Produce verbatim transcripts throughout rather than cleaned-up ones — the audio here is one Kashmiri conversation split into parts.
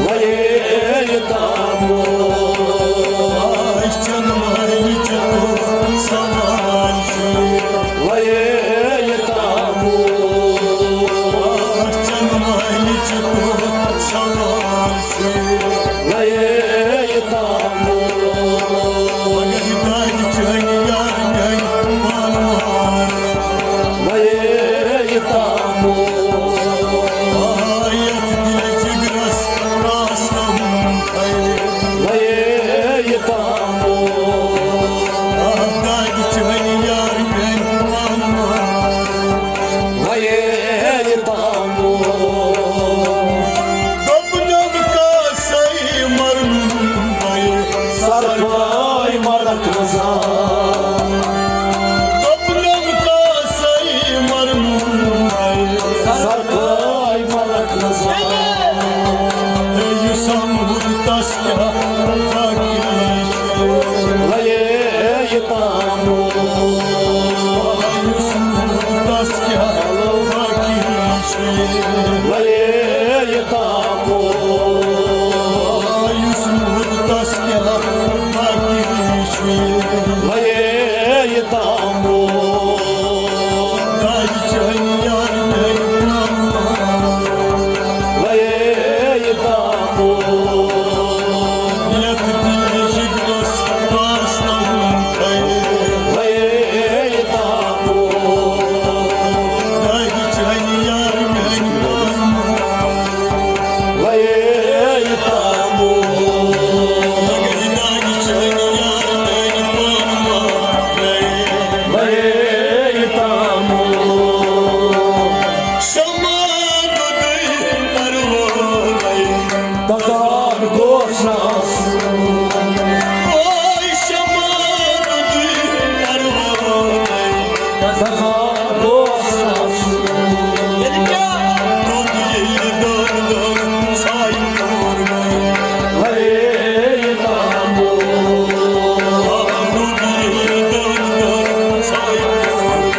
وَیے تامو۔ چنمائی چکو سوال چھُ۔ وَیے تامو۔ چنمائی چکو سوال چھُ۔ وَیے تامو۔ مگر دانہِ چٲنۍ یار میٛانہِ پانہٕ وار۔ وَیے تامو۔ آ، یَتھ دِلہِ جِگرَس آسنَم تھَے۔ وَیے تامو۔ آ، دانہِ چٲنۍ یار میٛانہِ پانہٕ وار۔ وَیے تامو۔ دوٚپنَم کاسَے مَرنُم بَے۔ سَرپاے مَرَکھ نہٕ زانٛہہ۔ دوٚپنَم کاسَے مَرنُم بَے۔ سَرپاے مَرَکھ نہٕ زانٛہہ۔ ہے یُس آمُت تَس کیٛاہ باقی چھُ۔ وَیے تامو۔ یُس آمُت تَس کیٛاہ باقی چھُ۔ وَیے تامو۔ یُس آمُت تَس کیٛاہ باقی چھُ۔ وَیے تامو۔ دادِ چٲنۍ یار میٛانہِ پانہٕ وار۔ وَیے تامو۔ یَتھ دِلہِ جِگرَس آسنَم تھَے۔ وَیے تامو۔ دادِ چٲنۍ یار میٛانہِ پانہٕ وار۔ وَیے تامو۔ مگر دادِ چٲنۍ یار میٛانہِ پانہٕ وار۔ وَیے تامو۔ شمع دُدٕے پروانَے۔ تَزان گوٚژھ نہٕ آسُن۔ اوے شمع دُدٕے پروانَے۔ تَزان گوٚژھ نہٕ آسُن۔ ییٚلہِ کیٛاہ دُد ییٚلہِ دٲر دٲر ژھایہِ کوٚر۔ وَیے تامو۔ دُد ییٚلہِ دٲر دٲر ژھایہِ کوٚر۔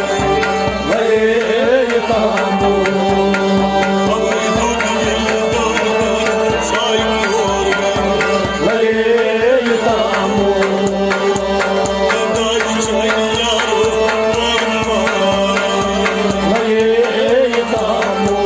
وَیے تامو۔ وَیے تامو۔ وَیے تامو۔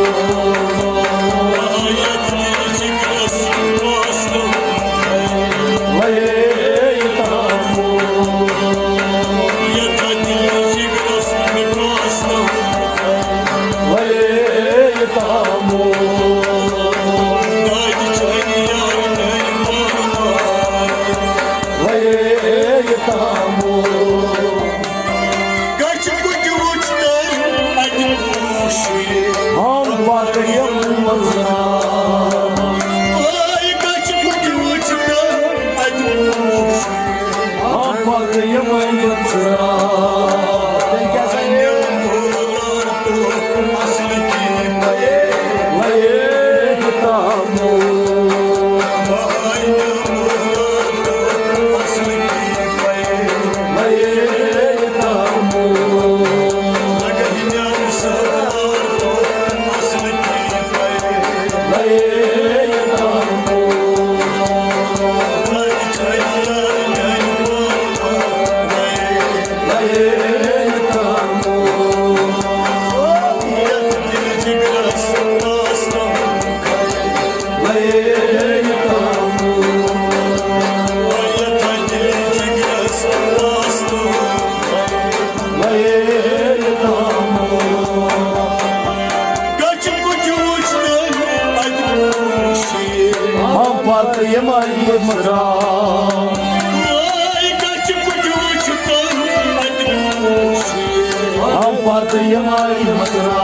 وَیے تامو۔ وَیے تامو۔ وَیے تامو۔ کچھ کچھ وُچھ تہٕ اَتہِ وُچھ۔ ہم پتہٕ یِم مُژرا۔ اے کچھ کچھ وُچھ تہٕ اَتہِ وُچھ۔ ہم پتہٕ یِم مُژرا۔ تیٚلہِ کیٛاہ سا یہِ؟ اصل کی وَیے تامو۔ اصل کی وَیے تامو۔ وَیے تامو۔ وَیے تامو۔ وَیے تامو۔ وَیے تامو۔ کچھ کچھ وُچھ تہٕ اَتہِ وُچھ۔ ہم پتہٕ یِمَے مُژرا۔ اے کچھ کچھ وُچھ تہٕ اَتہِ وُچھ۔ ہم پتہٕ یِمَے مُژرا۔